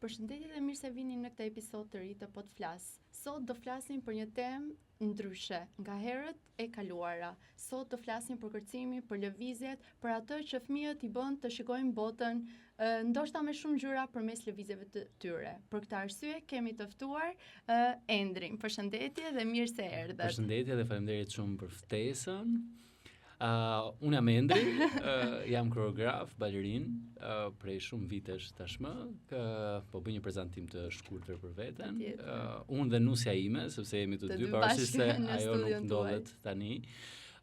Përshëndetje dhe mirë se vini në këtë episod të ri të Po të flas. Sot do flasim për një temë ndryshe nga herët e kaluara. Sot do flasim për kërcimin, për lëvizjet, për atë që fëmijët i bën të shikojnë botën, ndoshta me shumë ngjyra përmes lëvizjeve të tyre. Për këtë arsye kemi të ftuar Endrin. Përshëndetje dhe mirë se erdhët. Përshëndetje dhe faleminderit shumë për ftesën. Uh, unë jam Endri, uh, jam koreograf, balerin, uh, prej shumë vitesh tashmë, kë, po bëj një prezantim të shkurtër për veten. Uh, unë dhe nusja ime, sepse jemi të, të dy, pavarësisht se ajo nuk ndodhet tani.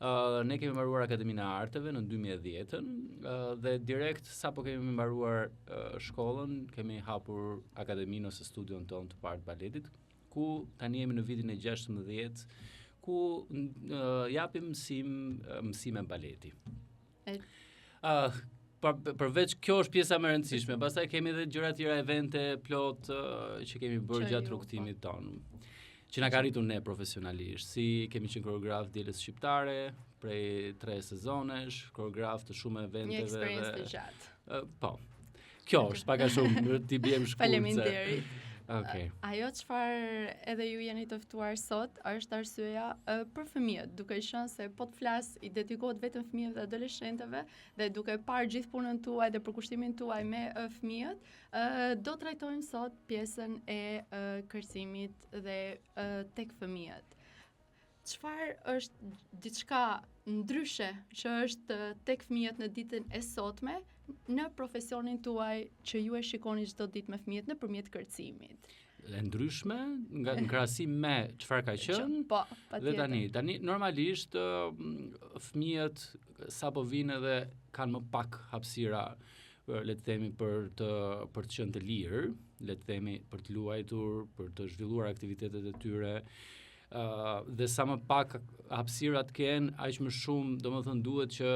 Uh, ne kemi mbaruar Akademinë e Arteve në 2010-ën uh, dhe direkt sapo kemi mbaruar uh, shkollën, kemi hapur akademinë ose studion tonë të parë të baletit, ku tani jemi në vitin e 16, ku uh, japim mësim mësime baleti. E... Uh, për, përveç kjo është pjesa më e rëndësishme, pastaj kemi edhe gjëra tjera evente plot uh, që kemi bërë gjatë po. rrugëtimit tonë që na ka rritur ne profesionalisht. Si kemi qenë koreograf Dielës Shqiptare prej tre sezonesh, koreograf të shumë eventeve. Një eksperiencë të gjatë. Uh, po. Kjo është pak a shumë t'i biem shkurt. Faleminderit. Okej. Okay. Ajo çfarë edhe ju jeni të ftuar sot është arsyeja për fëmijët, duke qenë se po të flas i dedikohet vetëm fëmijëve dhe adoleshentëve dhe duke parë gjithë punën tuaj dhe përkushtimin tuaj me fëmijët, do trajtojmë sot pjesën e kërcimit dhe tek fëmijët. Çfarë është diçka ndryshe që është tek fëmijët në ditën e sotme në profesionin tuaj që ju e shikoni çdo ditë me fëmijët nëpërmjet kërcimit? E ndryshme nga në krahasim me çfarë ka qenë. Po, patjetër. Dhe tani, tani normalisht fëmijët sapo vijnë edhe kanë më pak hapësira le të themi për të për të qenë të lirë, le të themi për të luajtur, për të zhvilluar aktivitetet e tyre. Uh, dhe sa më pak hapësira të kenë, aq më shumë, domethënë duhet që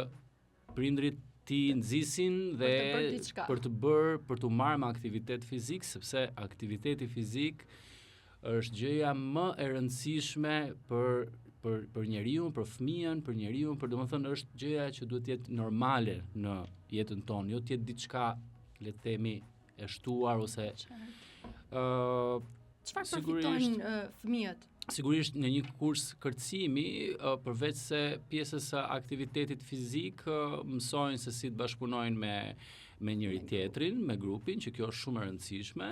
prindrit t'i nxisin dhe për të bërë diçka. Për të bërë, për t'u marrë me aktivitet fizik, sepse aktiviteti fizik është gjëja më e rëndësishme për për për njeriun, për fëmijën, për njeriun, për domethënë është gjëja që duhet të jetë normale në jetën tonë, jo të jetë diçka, le të themi, e shtuar ose ë uh, çfarë përfitojnë uh, fëmijët? Sigurisht në një kurs kërcimi, uh, përveç se pjesës së aktivitetit fizik, uh, mësojnë se si të bashkëpunojnë me me njëri tjetrin, me grupin, që kjo është shumë e rëndësishme,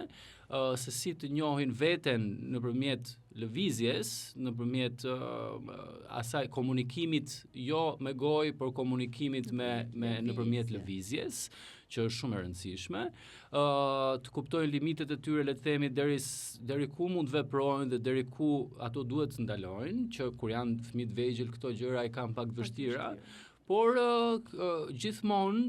uh, se si të njohin veten nëpërmjet lëvizjes, nëpërmjet uh, asaj komunikimit jo me gojë, por komunikimit me me nëpërmjet lëvizjes, që është shumë e rëndësishme, ë uh, të kuptojnë limitet e tyre, le të themi deri deri ku mund të veprojnë dhe deri ku ato duhet të ndalojnë, që kur janë fëmijë të vegjël këto gjëra i kanë pak të vështira, por uh, uh, gjithmonë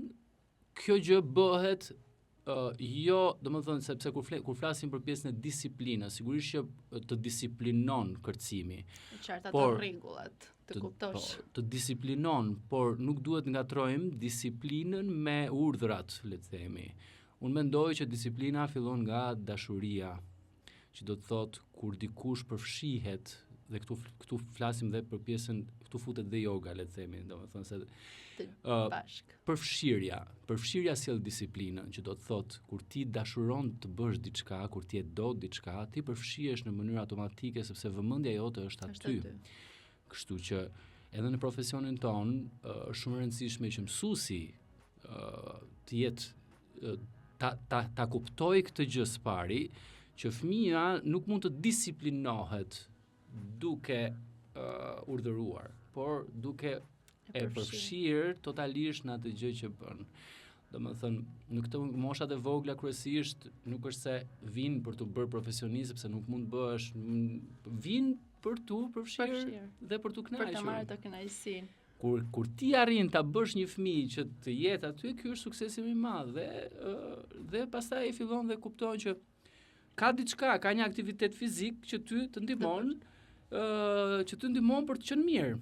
kjo gjë bëhet uh, jo, domethënë sepse kur fle, kur flasim për pjesën e disiplinës, sigurisht që të disiplinon kërcimi. Qartë ato rregullat, të, të kuptosh. Po, të disiplinon, por nuk duhet ngatërrojmë disiplinën me urdhrat, le të themi. Unë mendoj që disiplina fillon nga dashuria, që do të thotë kur dikush përfshihet dhe këtu këtu flasim dhe për pjesën këtu futet dhe yoga le të themi, domethënë se uh, bashk. Përfshirja, përfshirja sjell disiplinën, që do të thotë kur ti dashuron të bësh diçka, kur ti e do diçka, ti përfshihesh në mënyrë automatike sepse vëmendja jote është aty. Është aty. Kështu që edhe në profesionin tonë është shumë e rëndësishme që mësuesi të jetë ta ta ta kuptojë këtë gjë së pari, që fëmija nuk mund të disiplinohet duke uh, urdhëruar, por duke e përfshirë totalisht në atë gjë që bën. Domethënë, në këto moshat e vogla kryesisht nuk është se vijnë për t'u bërë profesionist, sepse nuk mund të bëhesh, vijnë për t'u përfshirë përfshirë dhe për t'u kënaqur. Për të marrë atë kënaqësinë. Kur kur ti arrin ta bësh një fëmijë që të jetë aty, ky është suksesi më i madh dhe dhe pastaj fillon dhe kupton që ka diçka, ka një aktivitet fizik që ty të ndihmon, ë që të ndihmon për të qenë mirë.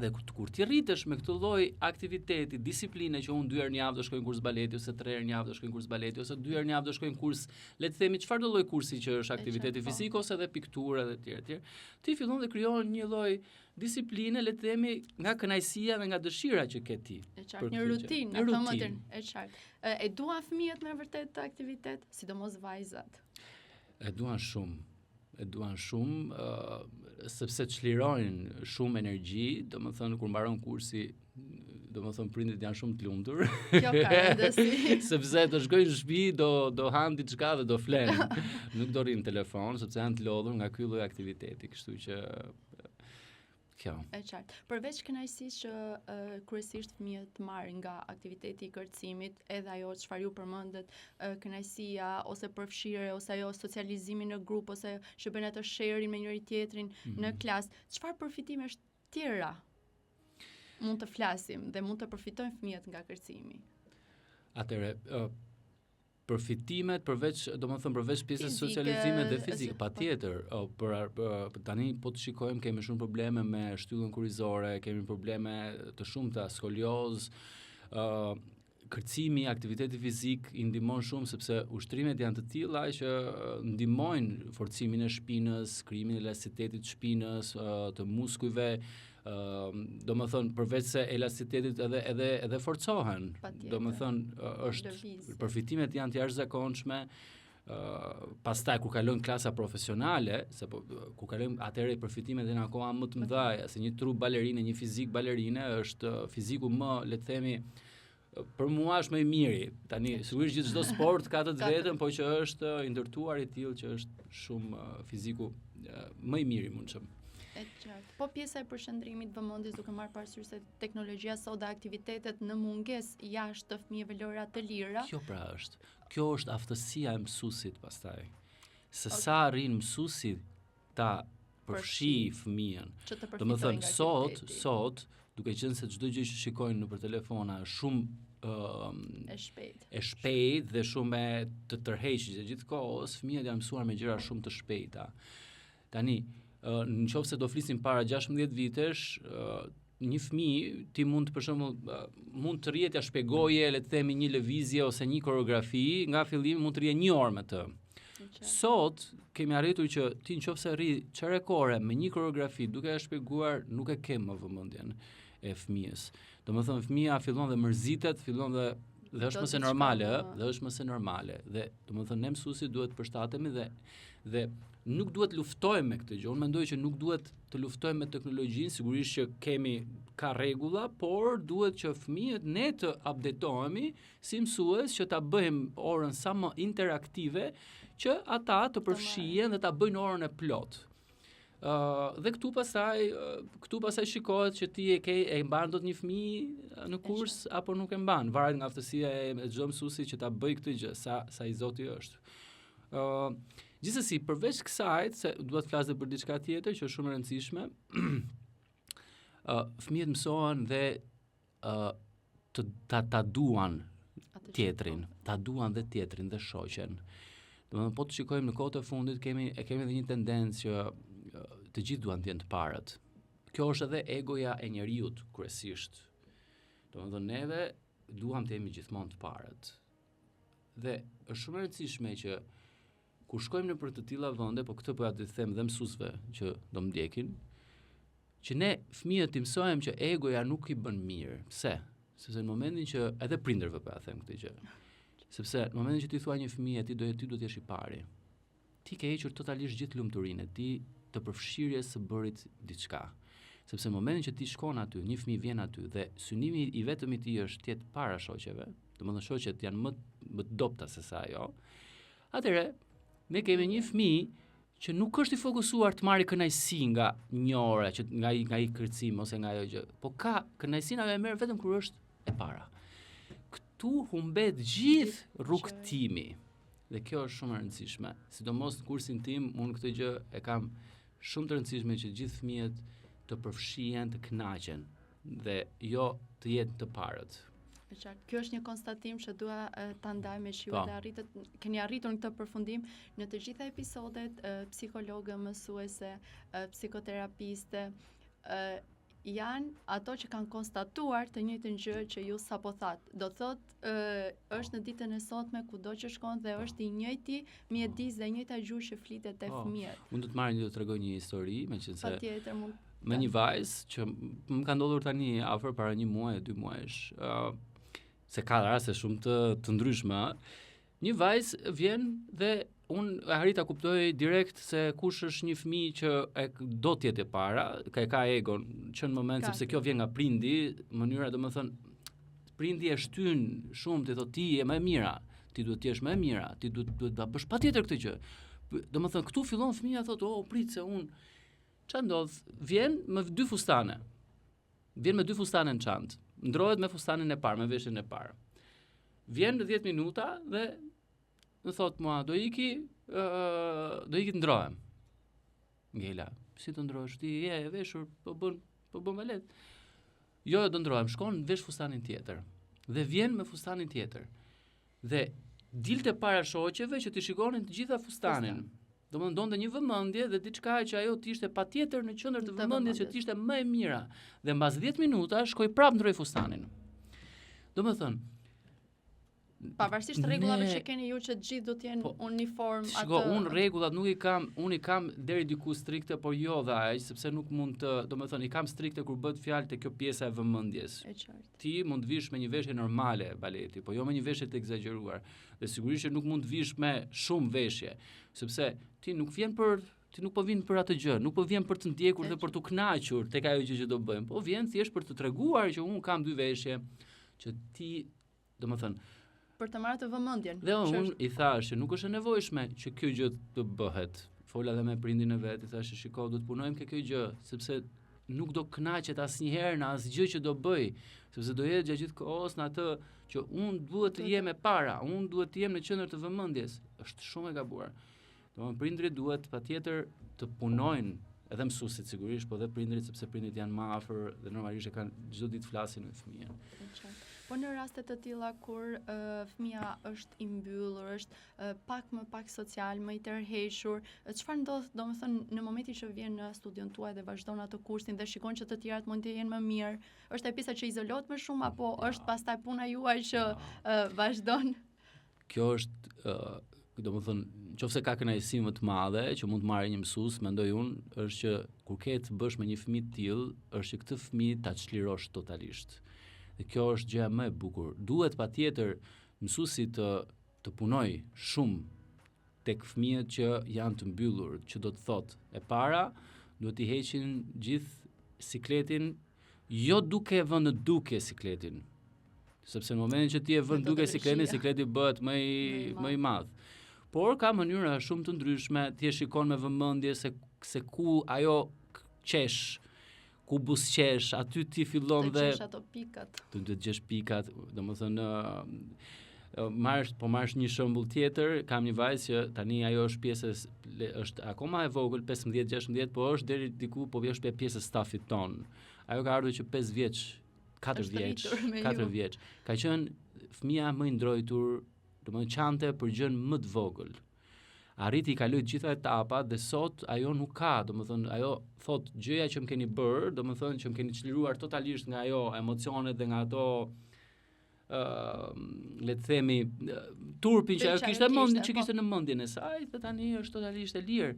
Dhe kur, kur ti rritesh me këtë lloj aktiviteti, disipline që unë dy herë në javë do shkoj në kurs baleti ose tre herë në javë do shkoj në kurs baleti ose dy herë në javë do shkoj në kurs, le të themi çfarë do lloj kursi që është aktiviteti po. fizik ose edhe pikturë edhe etj etj. Ti fillon dhe krijon një lloj disipline, le të themi, nga kënaqësia dhe nga dëshira që ke ti. E qartë, një rutinë, një rutinë. E qartë. E, e duan fëmijët me vërtet këtë aktivitet, sidomos vajzat. E duan shumë e duan shumë, uh, sepse çlirojnë shumë energji, domethënë kur mbaron kursi, domethënë prindërit janë shumë të lumtur. Kjo ka rëndësi. sepse do shkojnë në shtëpi, do do hanë diçka dhe do flenë. Nuk do rrinë në telefon sepse janë të lodhur nga ky lloj aktiviteti, kështu që Kjo. E qartë. Përveç kënaqësisë që uh, kryesisht fëmijët marrin nga aktiviteti i kërcimit, edhe ajo çfarë ju përmendët, uh, kënaqësia ose përfshirja ose ajo socializimi në grup ose që bëjnë atë sharing me njëri tjetrin mm -hmm. në mhm. klasë, çfarë përfitimesh tjera mund të flasim dhe mund të përfitojnë fëmijët nga kërcimi? Atëherë, uh, përfitimet përveç, domethënë përveç pjesës socializimit dhe fizike, po. patjetër, për, për tani po të shikojmë kemi shumë probleme me shtyllën kurrizore, kemi probleme të shumta, skoliozë, ë uh, kërcimi, aktiviteti fizik i ndihmon shumë sepse ushtrimet janë të tilla që ndihmojnë forcimin e shpinës, krijimin e elasticitetit të shpinës, të muskujve, domethënë përveç se elasticitetit edhe edhe edhe forcohen. Domethënë është përfitimet janë të jashtëzakonshme. Uh, pastaj kur kalojnë klasa profesionale, se po kur kalojnë atëherë përfitimet janë akoma më të mëdha, se një trup balerine, një fizik balerine është fiziku më, le të themi, për mua është më i miri. Tani sigurisht gjithë çdo sport ka të vetën, po që është i ndërtuar i tillë që është shumë fiziku më i miri mundshëm. E qartë. Po pjesa e përqendrimit vëmendjes duke marrë parasysh se teknologjia sot dhe aktivitetet në mungesë jashtë të fëmijëve lojëra të lira. Kjo pra është. Kjo është aftësia e mësuesit pastaj. Se okay. sa arrin mësuesi ta përfshijë fëmijën. Domethënë sot, sot, duke qenë se çdo gjë që shikojnë nëpër telefona është shumë um, e shpejtë. E shpejtë dhe shumë e të tërheq gjatë gjithë kohës, fëmijët janë mësuar me gjëra shumë të shpejta. Tani, në qoftë se do flisim para 16 vitesh, një fëmijë ti mund për shembull mund të rrije t'ia shpjegoje le të themi një lëvizje ose një koreografi, nga fillimi mund të rrije një orë me të. Sot kemi arritur që ti në qoftë se rri çerek ore me një koreografi duke e shpjeguar nuk e ke më vëmendjen e fëmijës. Domethënë fëmija fillon dhe mërzitet, fillon dhe dhe është më se normale, ë, dhe është më se normale. Dhe domethënë ne mësuesit duhet të përshtatemi dhe dhe nuk duhet të luftojmë me këtë gjë. Unë mendoj që nuk duhet të luftojmë me teknologjinë, sigurisht që kemi ka rregulla, por duhet që fëmijët ne të updatohemi si mësues që ta bëjmë orën sa më interaktive që ata të përfshihen dhe ta bëjnë orën e plotë. Uh, dhe këtu pastaj këtu pastaj shikohet që ti e ke e mban dot një fëmijë në kurs apo nuk e mban, varet nga aftësia e çdo mësuesi që ta bëjë këtë gjë, sa sa i zoti është. Ë uh, gjithsesi përveç kësaj se dua të flas edhe për diçka tjetër që është shumë e rëndësishme. Ë uh, fëmijët mësohen dhe ë uh, të ta ta duan tjetrin, ta duan dhe tjetrin dhe shoqen. Domethënë po të shikojmë në kohët e fundit kemi e kemi edhe një tendencë që të gjithë duan të jenë të parët. Kjo është edhe egoja e njeriut kryesisht. Domethënë neve duam të jemi gjithmonë të parët. Dhe është shumë e rëndësishme që kur shkojmë nëpër të tilla vende, po këtë po ja të them dhe mësuesve që do më ndjekin, që ne fëmijët t'i mësojmë që egoja nuk i bën mirë. Pse? Sepse në momentin që edhe prindërve po ja them këtë gjë. Sepse në momentin që ti thua një fëmijë ti do ti duhet të jesh i pari. Ti ke hequr totalisht gjithë lumturinë e tij të përfshirjes së bërit diçka. Sepse në momentin që ti shkon aty, një fëmijë vjen aty dhe synimi i vetëm i tij është të jetë para shoqeve, domethënë shoqet janë më më të dobta se sa ajo. Atëherë, ne kemi një fëmijë që nuk është i fokusuar të marrë kënaqësi nga një orë, që nga ai nga ai kërcim ose nga ajo gjë, po ka kënaqësinë ajo e merr vetëm kur është e para. Këtu humbet gjithë rrugëtimi. Dhe kjo është shumë e rëndësishme. Sidomos në kursin tim, unë këtë gjë e kam shumë të rëndësishme që gjithë fëmijët të përfshihen, të kënaqen dhe jo të jenë të parët. E qartë. Kjo është një konstatim që dua ta ndaj me ju po. dhe arritët keni arritur në këtë përfundim në të gjitha episodet psikologe, mësuese, psikoterapiste. janë ato që kanë konstatuar të njëjtën gjë që ju sapo thatë. Do thotë ë është në ditën e sotme kudo që shkon dhe është i njëjti mjedis dhe e njëjta gjuhë që flitet te Po. fëmijët. Unë do të marr një do të tregoj një histori, meqense Patjetër mund me një vajzë që më ka ndodhur tani afër para një muaji, dy muajsh, ë se ka raste shumë të të ndryshme. ë. Një vajzë vjen dhe unë e arrij ta kuptoj direkt se kush është një fëmijë që e do të jetë e para, ka e ka egon që në moment Ka. sepse kjo vjen nga prindi, mënyra domethënë prindi e shtyn shumë ti thotë ti je më e mira, ti duhet të jesh më e mira, ti duhet duhet ta bësh patjetër këtë gjë. Domethënë këtu fillon fëmia thotë, "Oh, prit se unë Qa ndodh? Vjen me dy fustane. Vjen me dy fustane në çantë. Ndrohet me fustanin e parë, me veshjen e parë. Vjen në 10 minuta dhe më thot mua, do iki, ë do iki të ndrohem. Ngela, si të ndrohesh ti? Je e veshur, po bën, po bën balet. Jo, jo, do ndrohem, shkon vesh fustanin tjetër. Dhe vjen me fustanin tjetër. Dhe dilte para shoqeve që t'i shikonin të gjitha fustanin. Do më donte një vëmendje dhe diçka që ajo të ishte patjetër në qendër të Të vëmendjes që vëmendjes. të ishte më e mira. Dhe mbas 10 minuta shkoi prapë ndroj fustanin. Do më thënë, Pavarësisht rregullave Ne- që keni ju që të gjithë do të jenë Po, uniform Shiko, atë unë rregullat nuk i kam, unë i kam deri diku strikte, por jo dhe aq, sepse nuk mund të, domethënë i kam strikte kur bëhet fjalë te kjo pjesa e vëmendjes. e qartë. Ti mund të vish me një veshje normale baleti, po jo me një veshje të egzagjeruar. Dhe sigurisht që nuk mund të vish me shumë veshje, sepse ti nuk vjen për ti nuk po vjen për atë gjë, nuk po vjen për të ndjekur E dhe për t'u kënaqur tek ajo gjë që do bëjmë, po vjen thjesht për të treguar që unë kam dy veshje që ti, domethënë, Për të marrë të vëmendjen. Dhe që unë është- i thash që nuk është e nevojshme që kjo gjë të bëhet. Fola dhe me prindin e vet, i thash që shiko, do të punojmë ke kjo gjë, sepse nuk do kënaqet asnjëherë në asgjë që do bëj, sepse do jetë gjatë gjithë kohës në atë që unë duhet të Duhet jem e para, unë duhet të jem në qendër të vëmendjes. Është shumë e gabuar. Domethënë prindrit duhet patjetër të punojnë edhe mësuesit sigurisht, po edhe prindrit sepse prindrit janë më afër dhe normalisht e kanë çdo ditë flasin me fëmijën. E qartë. Po në raste të tilla kur uh, fëmia është i mbyllur, është uh, pak më pak social, më i tërhequr, ë, çfarë ndodh, domethënë në momentin që vjen në studion tuaj dhe vazhdon atë kursin dhe shikon që të tjerat mund të jenë më mirë, është e pjesa që izolohet më shumë apo Ja. është pastaj puna juaj që Ja. uh, vazhdon? kjo është ë domethënë nëse ka kënaqësi më të madhe që mund të marrë një mësues, mendoj unë, është që kur ke të bësh me një fëmijë të tillë, është që këtë fëmijë ta çlirosh totalisht. Dhe kjo është gjëja më e bukur. Duhet patjetër mësuesi të të punoj shumë tek fëmijët që janë të mbyllur, që do të thotë, e para, duhet t'i heqin gjithë sikletin, jo duke e vënë në duke sikletin, sepse në momentin që ti e vën duke sikletin, Metodologjia. sikleti bëhet më i Më i më i madh. Por ka mënyra shumë të ndryshme, ti e shikon me vëmendje se se ku ajo k- qesh, ku buzqesh, aty ti fillon Të dhe gjesh ato pikat. të të gjesh pikat, domethënë ë, ë, marrësh po marrësh një shembull tjetër, kam një vajzë që tani ajo është pjesë e s- le- është akoma e vogël, 15, 16, po është deri diku, po është pjesë e stafit ton. Ajo ka ardhur që 5 vjeç, 4 Është vjeç, rritur me 4 ju. vjeç. Ka qenë fëmia më i ndrojtur, domethënë qante për gjën më të vogël. Arriti i kaloi të gjitha etapat dhe sot ajo nuk ka, domethënë ajo thot gjëja që më keni bërë, domethënë që më keni çliruar totalisht nga ajo emocionet dhe nga ato ë le të themi ë, turpin që Që ajo ajo kishte mendin, kishte, që po. kishte në mendjen e saj dhe tani është totalisht e lirë.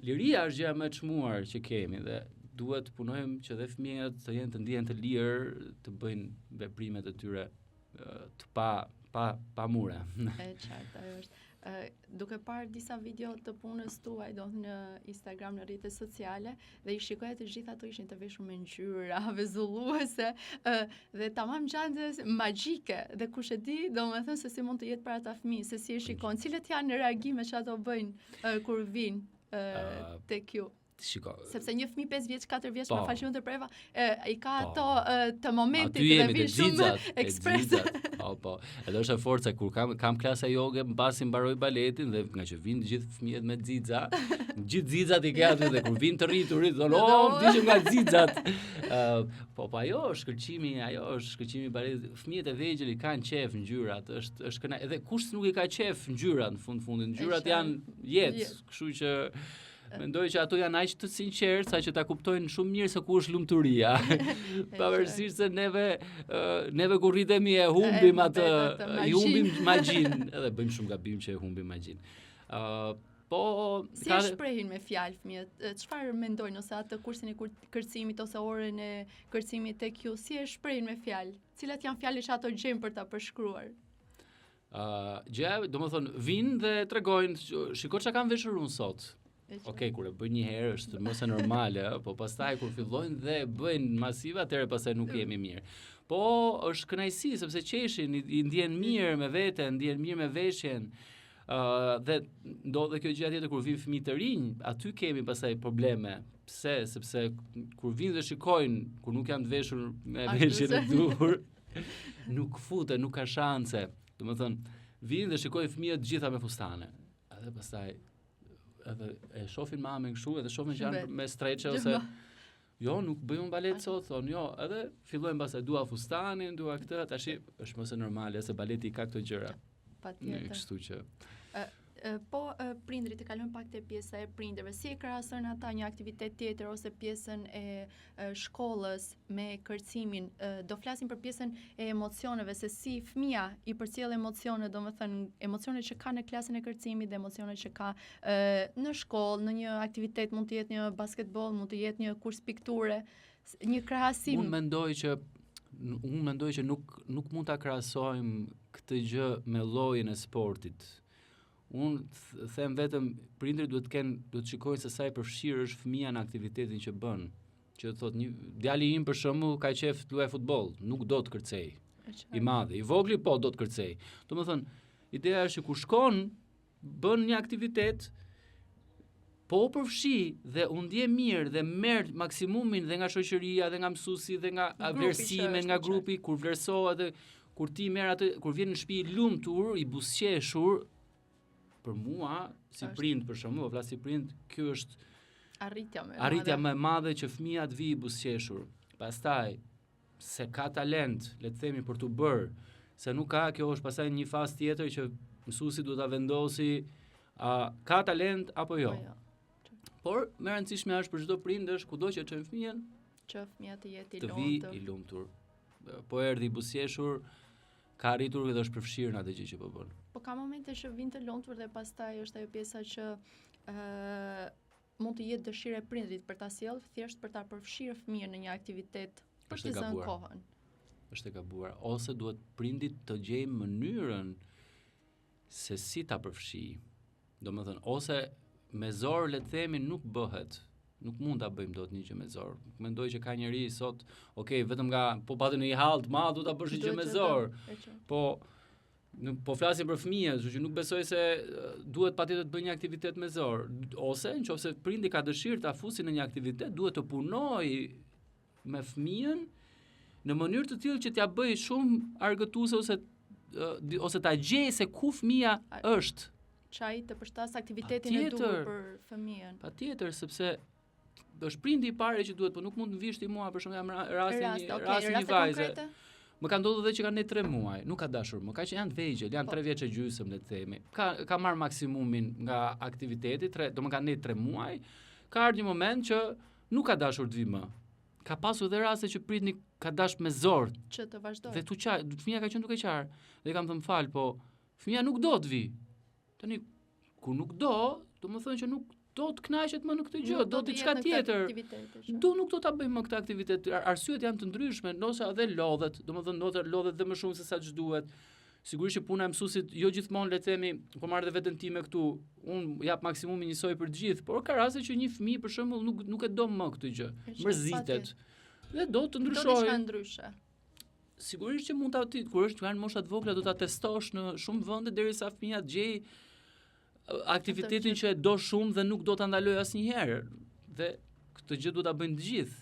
Liria është gjëja më e çmuar që kemi dhe duhet të punojmë që dhe fëmijët të jenë të ndihen të lirë, të bëjnë veprimet e tyre ë, të pa pa pa mure. E qartë, ajo është. Ë, duke parë disa video të punës tuaj, do në Instagram, në rrjetet sociale, dhe i shikoja të gjitha ato ishin të veshur me ngjyra, vezulluese, ë, dhe tamam ngjante magjike, dhe kush e di, domethënë se si mund të jetë për ata fëmijë, se si e shikon, cilët janë reagimet që ato bëjnë ë, kur vinë ë, Ë, tek ju. Shiko, Sepse një fëmijë 5 vjeç, 4 vjeç, Po. më fal që unë të preva, e, i ka Po. ato e, të momentit Aty dhe jemi te vin shumë xixat, te ekspres. xixat. Po, po. Edhe është e forca kur kam kam klasa joge, mbasi mbaroj baletin dhe nga që vinë gjithë fëmijët me xixa, gjithë xixat i ke aty dhe kur vinë të rriturit thonë, "Oh, vdiqëm nga xixat." Ë, po po ajo është shkëlqimi, ajo është shkëlqimi i baletit. Fëmijët e vegjël i kanë qef ngjyrat, është është këna edhe kush nuk i ka qef ngjyrat në fund fundit, ngjyrat qartë. janë jetë, Jetë. kështu që Mendoj që ato janë aq të sinqertë sa që ta kuptojnë shumë mirë se ku është lumturia. Pavarësisht se neve neve kur rritemi e humbim atë, i humbim magjinë, edhe bëjmë shumë gabim që e humbim magjinë. Ë uh, Po si e shprehin me fjalë fëmijët? Çfarë mendojnë ose atë kursin e kërcimit ose orën e kërcimit tek ju, si e shprehin me fjalë? Cilat janë fjalët që ato gjejnë për ta përshkruar? Ë, uh, gjë, domethënë vijnë dhe tregojnë, shiko çka kam veshur unë sot. Okej, okay, kur e bëjnë një herë është më se normale, po pastaj kur fillojnë dhe e bëjnë masive, atëherë pastaj nuk jemi mirë. Po është kënaqësi sepse qeshin, i, i ndjen mirë me veten, ndjen mirë me veshjen. Ë uh, dhe ndodh dhe kjo gjë tjetër kur vijnë fëmijë të rinj, aty kemi pastaj probleme. Pse? Sepse kur vijnë dhe shikojnë, kur nuk janë të veshur me veshjen e duhur, nuk futen, nuk ka shanse. Domethënë, vijnë dhe shikojnë fëmijët të gjitha me fustane. Edhe pastaj edhe e shohin mamin kështu, edhe shohin që janë me streçe ose Jo, nuk bëj unë balet sot, thonë, jo, edhe fillojnë pastaj dua fustanin, dua këtë, tash është më se normale se baleti ka këto gjëra. Patjetër. Kështu që po prindërit të kalojmë pak te pjesa e prindërve. Si e krahasojnë ata një aktivitet tjetër ose pjesën e shkollës me kërcimin? Do flasim për pjesën e emocioneve, se si fëmija i përcjell emocionet, domethënë emocionet që ka në klasën e kërcimit dhe emocionet që ka në shkollë, në një aktivitet, mund të jetë një basketboll, mund të jetë një kurs pikture, një krahasim. Unë mendoj që unë mendoj që nuk nuk mund ta krahasojmë këtë gjë me llojin e sportit. Unë them vetëm prindërit duhet të kenë duhet të shikojnë se sa i përfshirë është fëmija në aktivitetin që bën. Që do të thotë një djali im për shembull ka qejf të luajë futboll, nuk do të kërcej. I madhi, i vogli po do të kërcej. Domethënë, ideja është që kur shkon bën një aktivitet po u përfshi dhe u ndje mirë dhe merr maksimumin dhe nga shoqëria dhe nga mësuesi dhe nga vlerësimet nga grupi kur vlerësohet dhe kur ti merr atë kur vjen në shtëpi i lumtur, i buzëqeshur, për mua si prind për shembull, po flas si prind, kjo është arritja më e madhe. Arritja më e madhe që fëmija të vijë i buzëqeshur. Pastaj se ka talent, le të themi për t'u bërë, se nuk ka, kjo është pastaj një fazë tjetër që mësuesi duhet ta vendosi a ka talent apo jo. Po jo. Por më e rëndësishme është për çdo prind është kudo që e çojmë fëmijën, që fëmija të jetë i lumtur. Të vijë i lumtur. Po erdhi i buzëqeshur, ka arritur dhe është përfshirë në atë gjë që po bën. Po ka momente që vijnë të lumtur dhe pastaj është ajo pjesa që ë uh, mund të jetë dëshirë e prindrit për ta sjellë thjesht për ta përfshirë fëmijën në një aktivitet për të zënë kohën. Është e gabuar. Ose duhet prindi të gjejë mënyrën se si ta përfshijë. Domethënë, ose me zor le të themi nuk bëhet. Nuk mund ta bëjmë dot një gjë me zor. Nuk mendoj që ka njeri sot, ok, vetëm nga po pati në një hall të madh do ta bësh një gjë me zor. Po nuk po flasim për fëmijë, kështu që nuk besoj se duhet patjetër të bëjë një aktivitet me zor. Ose nëse prindi ka dëshirë ta fusi në një aktivitet, duhet të punojë me fëmijën në mënyrë të tillë që t'ia bëjë shumë argëtuese ose ose ta gjejë se ku fëmija është. Që ai të përshtasë aktivitetin e duhur për fëmijën. Patjetër, sepse është prindi i parë që duhet, po nuk mund të vish ti mua për shembull jam rasti një okay, rasti një vajze. Më ka ndodhur edhe që ka nejt 3 muaj, nuk ka dashur më, ka që janë të vegjël, janë 3 po. vjeç e gjysmë le të themi. Ka ka marr maksimumin nga aktiviteti, 3, do më ka nejt 3 muaj. Ka ardhur një moment që nuk ka dashur të vi më. Ka pasur edhe raste që prindi ka dashur me zor që të vazhdojë. Dhe tu qa, fëmija ka qenë duke qarë. Dhe i kam thënë fal, po fëmija nuk do të vi. Tani kur nuk do, domethënë që nuk do të kënaqet më në këtë gjë, do diçka tjetër. Do nuk do ta bëjë më këtë aktivitet. Arsyet janë të ndryshme, ndoshta edhe lodhet, domethënë ndoshta lodhet dhe më shumë se sa ç'duhet. Sigurisht që puna e mësuesit jo gjithmonë le të themi, po marr edhe veten time këtu, unë jap maksimumin njësoj për të gjithë, por ka raste që një fëmijë për shembull nuk nuk e do më këtë gjë, mërzitet. Dhe do të ndryshojë. Do diçka ndryshe. Sigurisht që mund ta ti kur është janë mosha të vogla do ta testosh në shumë vende derisa fëmija të gjejë aktivitetin që e do shumë dhe nuk do ta ndalojë asnjëherë. Dhe këtë gjë duhet ta bëjnë të gjithë.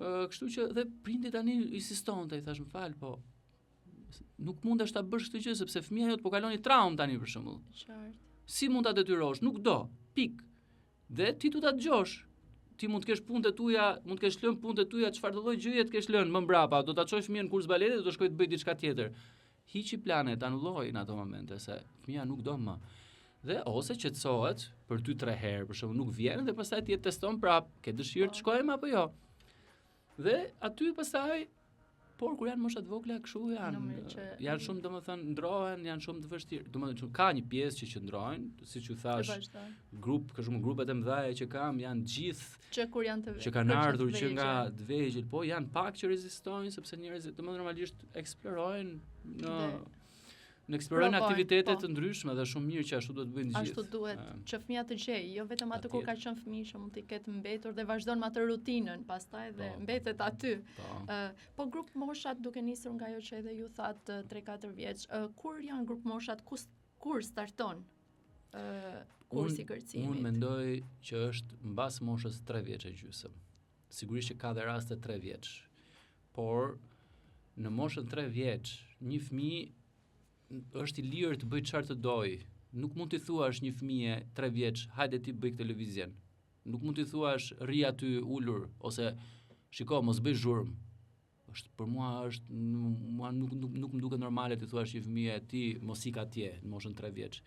Ë, kështu që dhe prindi tani insistonte, i thash më fal, po nuk mundesh ta bësh këtë gjë sepse fëmija jot po kalon një traumë tani për shembull. Qartë. Si mund ta detyrosh? Nuk do. Pik. Dhe ti duhet ta dëgjosh. Ti mund të kesh punët e tuaja, mund të kesh lënë punët e tuaja, çfarë do lloj gjëje të kesh lënë më mbrapa, do ta çosh fëmijën në kurs baleti dhe do shkoj të bëj diçka tjetër. Hiqi planet, anulloji në ato momente se fëmija nuk do më. Dhe ose qetësohet për 2-3 herë, për shembull nuk vjen dhe pastaj ti e teston prap, ke dëshirë të po. shkojmë apo jo. Dhe aty pastaj por kur janë mosha të vogla kështu janë. Që... Janë shumë domethënë ndrohen, janë shumë të vështirë. Domethënë ka një pjesë që qëndrojnë, siç ju thash, grup, ka shumë grupet e mëdha që kam janë gjithë që kur janë të që kanë ardhur që nga të vegjël, po janë pak që rezistojnë sepse njerëzit domethënë normalisht eksplorojnë në dhe në eksplorojnë aktivitete po. të ndryshme dhe shumë mirë që ashtu duhet të bëjnë të gjithë. Ashtu duhet që fëmija të gjejë, jo vetëm atë kur ka qenë fëmijë që mund t'i ketë mbetur dhe vazhdon me atë rutinën pastaj dhe po. mbetet aty. Po. Uh, po grup moshat duke nisur nga ajo që edhe ju thatë 3-4 vjeç, uh, kur janë grup moshat ku kur starton uh, kursi i kërcimit? Unë mendoj që është mbas moshës 3 vjeç e gjysmë. Sigurisht që ka dhe raste 3 vjeç. Por në moshën 3 vjeç, një fëmijë është i lirë të bëjë çfarë të dojë. Nuk mund t'i thuash një fëmije 3 vjeç, hajde ti bëj këtë lëvizjen. Nuk mund t'i thuash rri aty ulur ose shiko mos bëj zhurmë. Është për mua është mua nuk nuk nuk më duket normale t'i thuash një fëmije ti mos ik atje në moshën 3 vjeç.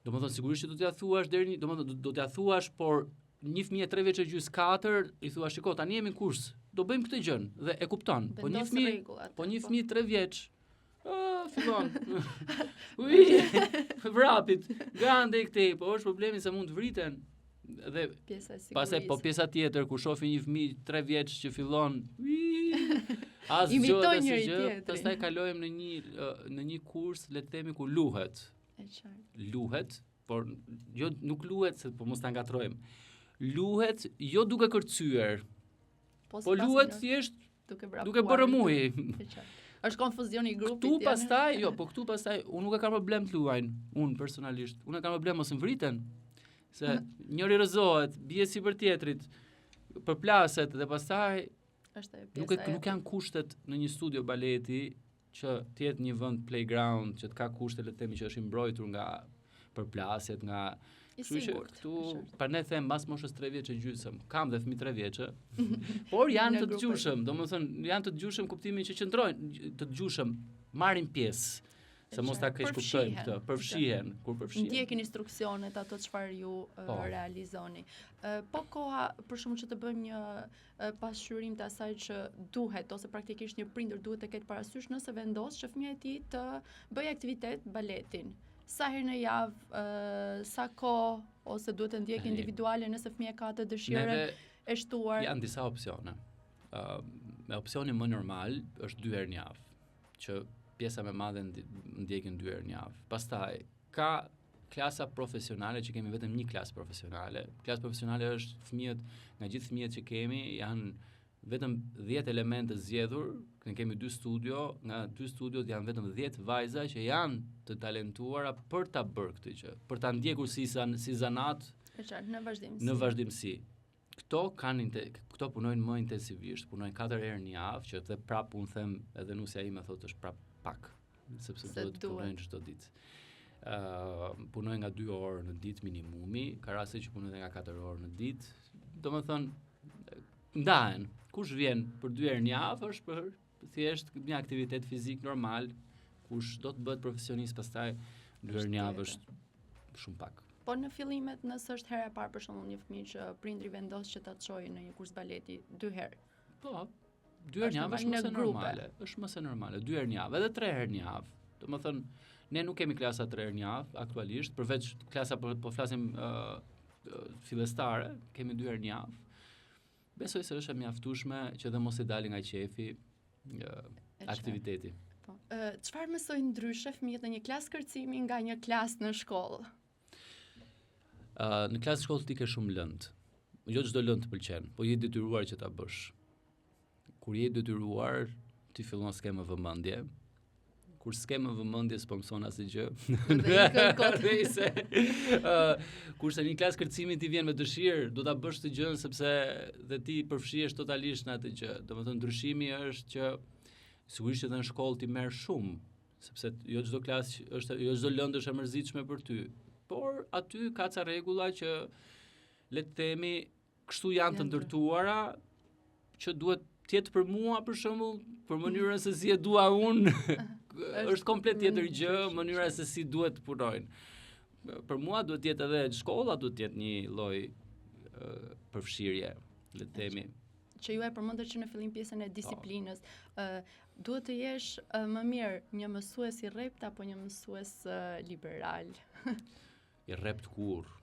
Domethënë sigurisht që do t'ia thuash deri një, domethënë do, do t'ia thuash, por një fëmijë 3 vjeç e gjys 4 i thua shiko tani jemi në kurs, do bëjmë këtë gjën dhe e kupton. Po një fëmijë, po një po. fëmijë 3 vjeç Ah, fillon. Ui, vrapit. Nga andej këtej, po është problemi se mund të vriten. Dhe pjesa e sigurisë. Pastaj po pjesa tjetër kur shohin një fëmijë 3 vjeç që fillon, as gjë as gjë, pastaj kalojmë në një në një kurs, le të themi ku luhet. E qartë. Luhet, por jo nuk luhet se po mos ta ngatërrojmë. Luhet jo duke kërcyer. Po, po luhet thjesht duke vrapuar. Duke bërë rrëmujë. E qartë. Është konfuzioni i grupit. Këtu pastaj, jo, po këtu pastaj unë nuk e kam problem të luajnë, unë personalisht. Unë e kam problem mos më vriten. Se njëri rrëzohet, bie sipër tjetrit, përplaset dhe pastaj është ajo pjesa. Nuk e nuk janë kushtet në një studio baleti që të jetë një vend playground që të ka kushte le të themi që është i mbrojtur nga përplasjet, nga I sigurt. Këtu, prandaj them mbas moshës 3 vjeç e gjysmë, kam dhe fëmijë 3 vjeç, por janë të dëgjueshëm, domethënë janë të dëgjueshëm kuptimin që qëndrojnë të dëgjueshëm, marrin pjesë. Se mos ta keqkuptojmë këtë, përfshihen, kur përfshihen. Ndjekin instruksionet ato çfarë ju po. realizoni. Po koha për shembull që të bëjmë një pasqyrim të asaj që duhet ose praktikisht një prindër duhet të ketë parasysh nëse vendos që fëmija e tij të bëjë aktivitet baletin. Sa herë në javë, sa kohë ose duhet të ndjekë individuale nëse fëmija ka atë dëshirën e shtuar. Janë disa opsione. Ë uh, me opsioni më normal është dy herë në javë, që pjesa më e madhe ndjekin dy herë në javë. Pastaj ka klasa profesionale që kemi vetëm një klasë profesionale. Klasë profesionale është fëmijët, nga gjithë fëmijët që kemi janë vetëm 10 elementë të zgjedhur, ne kemi dy studio, nga dy studiot janë vetëm 10 vajza që janë të talentuara për ta bërë këtë gjë, për ta ndjekur si si zanat. E qartë, në vazhdimësi. Në vazhdimësi. Këto kanë këto punojnë më intensivisht, punojnë 4 herë në javë, që edhe prap unë them, edhe nusja ime thotë është prap pak, sepse Se duhet të punojnë çdo ditë. Ë uh, punojnë nga 2 orë në ditë minimumi, ka raste që punojnë nga 4 orë në ditë. Domethënë ndahen. Kush vjen për 2 herë në javë është për thjesht një aktivitet fizik normal, kush do të bëhet profesionist pastaj 2 herë në javë është shumë pak. Po në fillimet nëse është hera e parë për shembull një fëmijë që prindri vendos që ta çojë në një kurs baleti dy herë. Po, dy herë në javë është më se normale, është më se normale, dy herë në javë, edhe tre herë në javë. Domethënë, ne nuk kemi klasa tre herë në javë aktualisht, përveç klasa po, po flasim uh, fillestare, kemi dy herë në javë. Besoj se është e mjaftueshme që dhe mos i dalin nga qejfi uh, aktiviteti. Po. Çfarë mësojnë ndryshe fëmijët në një klasë kërcimi nga një klasë në shkollë? Uh, në klasë shkollë ti ke shumë lëndë. Jo çdo lëndë të pëlqen, po je i detyruar që ta bësh. Kur je i detyruar, ti fillon s'ke më vëmendje. Kur s'ke më vëmendje, s'po mëson asgjë. Dhe ikën kot. Nëse uh, kurse në një klasë kërcimi ti vjen me dëshirë, do ta bësh këtë gjën sepse dhe ti përfshihesh totalisht në atë gjë. Domethënë ndryshimi është që sigurisht që edhe në shkollë ti merr shumë, sepse jo çdo klasë është jo çdo lëndë është e mërzitshme për ty, por aty ka ca rregulla që le të themi kështu janë të ndërtuara që duhet të jetë për mua për shembull, për mënyrën se si e dua unë, është komplet tjetër gjë, mënyra se si duhet të punojnë. Për mua duhet të jetë edhe shkolla duhet të jetë një lloj përfshirje, le të themi. Që ju e përmendët që në fillim pjesën e po. disiplinës, ë uh, duhet të jesh uh, më mirë një mësues i rreptë apo një mësues uh, liberal? I rreptë kurrë.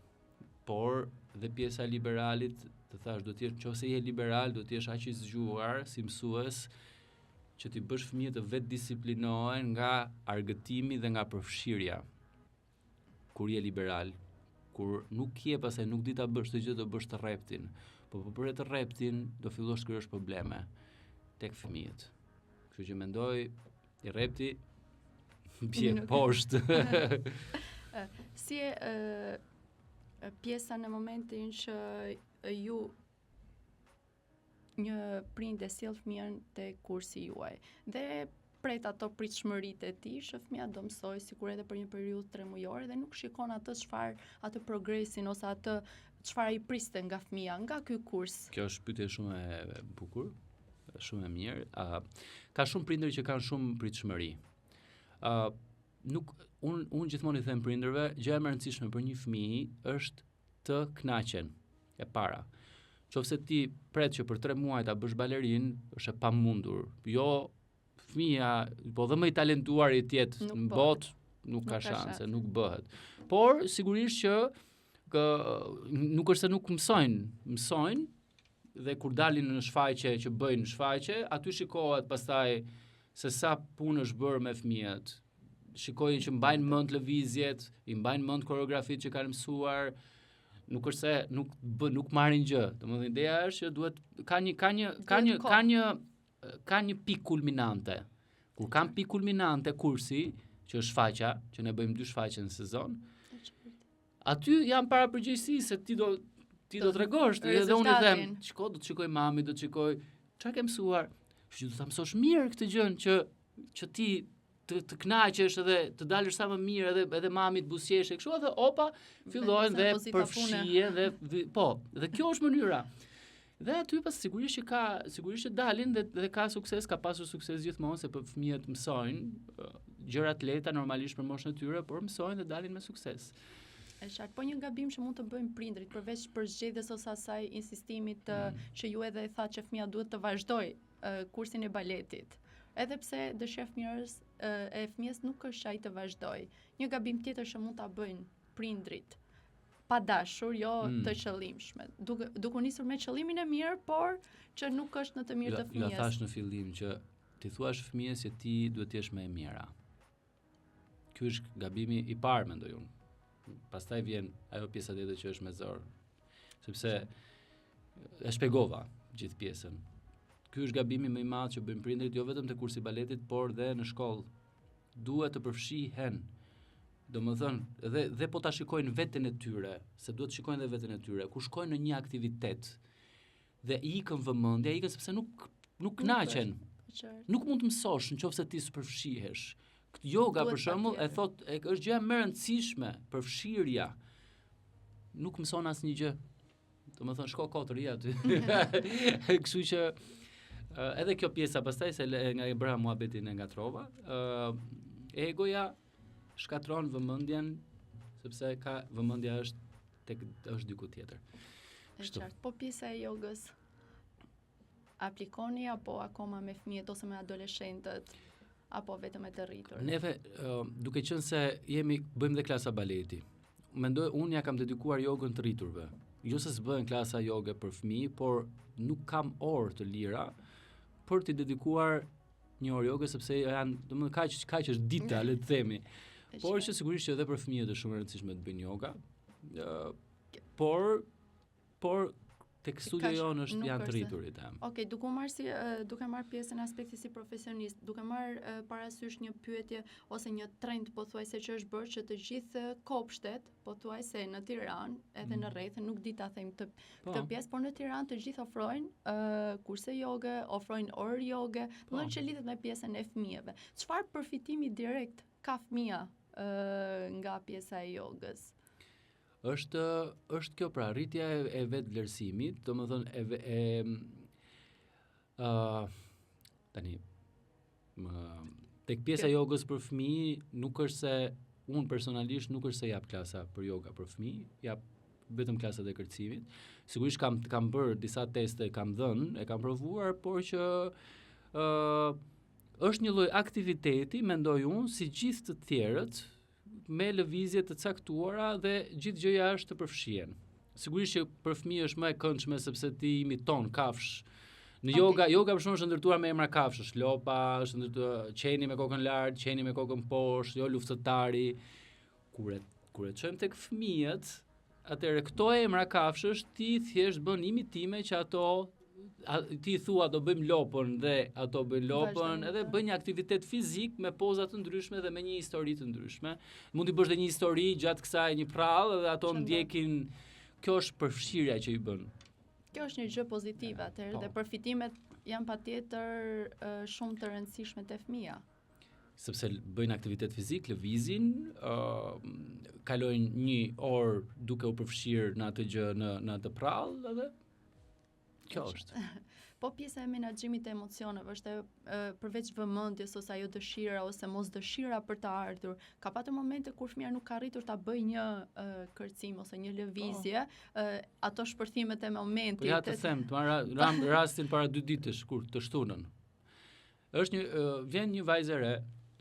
Por dhe pjesa e liberalit, të thashë, duhet të jesh nëse je liberal, duhet të jesh aq i zgjuar si mësues që t'i bësh fëmijët të vetëdisiplinohen nga argëtimi dhe nga përfshirja. Kur je liberal, kur nuk je pastaj nuk di ta bësh këtë gjë, do bësh të rreptin. Po po bëre të rreptin, do fillosh të krijosh probleme tek fëmijët. Kështu që mendoj i rrepti bie poshtë. si e pjesa në momentin që ju një prind e sjell fëmijën te kursi juaj dhe pret ato pritshmëritë e tij që fëmija do mësojë sikur edhe për një periudhë tremujore dhe nuk shikon atë çfarë atë progresin ose atë çfarë ai priste nga fëmija nga ky kurs. Kjo është pyetje shumë e bukur, shumë e mirë. Uh, ka shumë prindër që kanë shumë pritshmëri. Uh, nuk un un gjithmonë i them prindërve, gjëja më e rëndësishme për një fëmijë është të kënaqen. E para. Qofse ti pret që për 3 muaj ta bësh balerin, është e pamundur. Jo fëmija, po dhe më i talentuari të jetë në botë, nuk, nuk ka shanse, nuk bëhet. Por sigurisht që kë, nuk është se nuk mësojnë, mësojnë dhe kur dalin në shfaqje që bëjnë shfaqje, aty shikohet pastaj se sa punë është bërë me fëmijët. Shikojnë që mbajnë mend lëvizjet, i mbajnë mend koreografitë që kanë mësuar, nuk është se nuk bë, nuk marrin gjë. Domethënë ideja është që duhet ka një ka një ka një ka një ka një pikë kulminante. Kur kanë pikë kulminante kursi, që është shfaqja, që ne bëjmë dy shfaqje në sezon, aty janë para përgjegjësisë se ti do ti do tregosh, edhe unë i them, shiko, do të shikoj mami, do të shikoj çfarë ke mësuar. Kështu që do ta mësosh mirë këtë gjën që që ti të të kënaqesh edhe të dalësh sa më mirë edhe edhe mami të buzëqeshë kështu edhe opa fillojnë dhe përfshihen dhe po dhe kjo është mënyra dhe aty pas sigurisht që ka sigurisht që dalin dhe dhe ka sukses ka pasur sukses gjithmonë se për fëmijët mësojnë gjëra të lehta normalisht për moshën e tyre por mësojnë dhe dalin me sukses E qartë, po një gabim që mund të bëjnë prindrit përveç përzgjedhjes ose asaj insistimit të, mm. që ju edhe e thatë që fëmija duhet të vazhdojë kursin e baletit. Edhe pse dëshira e fëmijës e fëmijës nuk është që ai të vazhdojë. Një gabim tjetër që mund ta bëjnë prindrit pa dashur, jo mm. të qëllimshme. Duke duke u nisur me qëllimin e mirë, por që nuk është në të mirë të fëmijës. Ja thashë në fillim që t'i thuash fëmijës se ti duhet të jesh më e mira. Ky është gabimi i parë mendoj unë. Pastaj vjen ajo pjesa tjetër që është me zor. Sepse e shpjegova gjithë pjesën. Ky është gabimi më i madh që bëjnë prindërit jo vetëm te kursi i baletit, por dhe në shkollë. Duhet të përfshihen. Domethënë, dhe, dhe po ta shikojnë veten e tyre, se duhet të shikojnë dhe veten e tyre, kur shkojnë në një aktivitet, dhe i ikën vëmendja, ikën sepse nuk nuk kënaqen. Nuk mund të mësosh nëse ti s'përfshihesh. Yoga për shembull e thotë e, është gjëja më e rëndësishme, përfshirja. Nuk mëson asnjë gjë. Domethënë shko kot rri aty. Kështu që edhe kjo pjesa pastaj se nga e bëra muhabetin e ngatërrova, ë egoja shkatërron vëmendjen sepse ka vëmendja është tek është diku tjetër. E qartë. Po pjesa e jogës aplikoni apo akoma me fëmijët ose me adoleshentët apo vetëm me të rritur? Neve duke qenë se jemi bëjmë dhe klasa baleti. Mendoj unë ja kam dedikuar jogën të rriturve. Jo se s'bëhen klasa joge për fëmijë, por nuk kam orë të lira për t'i dedikuar një orë joge sepse janë, domethënë kaq kaq është dita, le të themi. Por që sigurisht që edhe për fëmijët është shumë e rëndësishme të bëjnë yoga. Ë por por tek studio jonë është janë të rriturit. Okej, okay, duke marrë si duke marrë pjesën e aspektit si profesionist, duke marrë parasysh një pyetje ose një trend pothuajse që është bërë që të gjithë kopshtet, pothuajse në Tiranë, edhe mm. në rrethe, nuk di ta them këtë po. këtë pjesë, por në Tiranë të gjithë ofrojnë uh, kurse joge, ofrojnë orë joge, po. domethënë që lidhet me pjesën e fëmijëve. Çfarë përfitimi direkt ka fëmija uh, nga pjesa e jogës? Është është kjo pra rritja e, e vetëvlerësimit, domethënë e e ë uh, tani më tek pjesa e jogës për fëmijë nuk është se Unë personalisht nuk është se jap klasa për yoga për fëmijë, jap vetëm klasat e kërcimit. Sigurisht kam kam bërë disa teste, kam dhënë, e kam provuar, por që ë uh, është një lloj aktiviteti, mendoj unë, si gjithë të tjerët, me lëvizje të caktuara dhe gjithë gjëja është të përfshihen. Sigurisht që për fëmijë është më e këndshme sepse ti imiton kafshë. Në okay. yoga, yoga për shembull është ndërtuar me emra kafshësh, lopa, është ndërtuar qeni me kokën lart, qeni me kokën poshtë, jo luftëtari. Kur e kur e çojmë tek fëmijët, atëherë këto emra kafshësh ti thjesht bën imitime që ato a, ti thua do bëjmë lopën dhe ato bëjnë lopën, edhe bëjnë një aktivitet fizik me poza të ndryshme dhe me një histori të ndryshme. Mund t'i bësh dhe një histori gjatë kësaj një prallë dhe ato ndjekin. Kjo është përfshirja që i bën. Kjo është një gjë pozitive atëherë po. dhe përfitimet janë patjetër shumë të rëndësishme te fëmija. Sepse bëjnë aktivitet fizik, lëvizin, ë uh, kalojnë një orë duke u përfshirë në atë gjë, në në atë prallë edhe kjo është. Po pjesa e menaxhimit të emocioneve është e, përveç vëmendjes ose ajo dëshira ose mos dëshira për të ardhur. Ka patur momente kur fëmija nuk ka arritur ta bëjë një e, kërcim ose një lëvizje, po. e, ato shpërthimet e momentit. Po ja të them, të marr ram, rastin para dy ditësh kur të shtunën. Është një vjen një vajzë e re,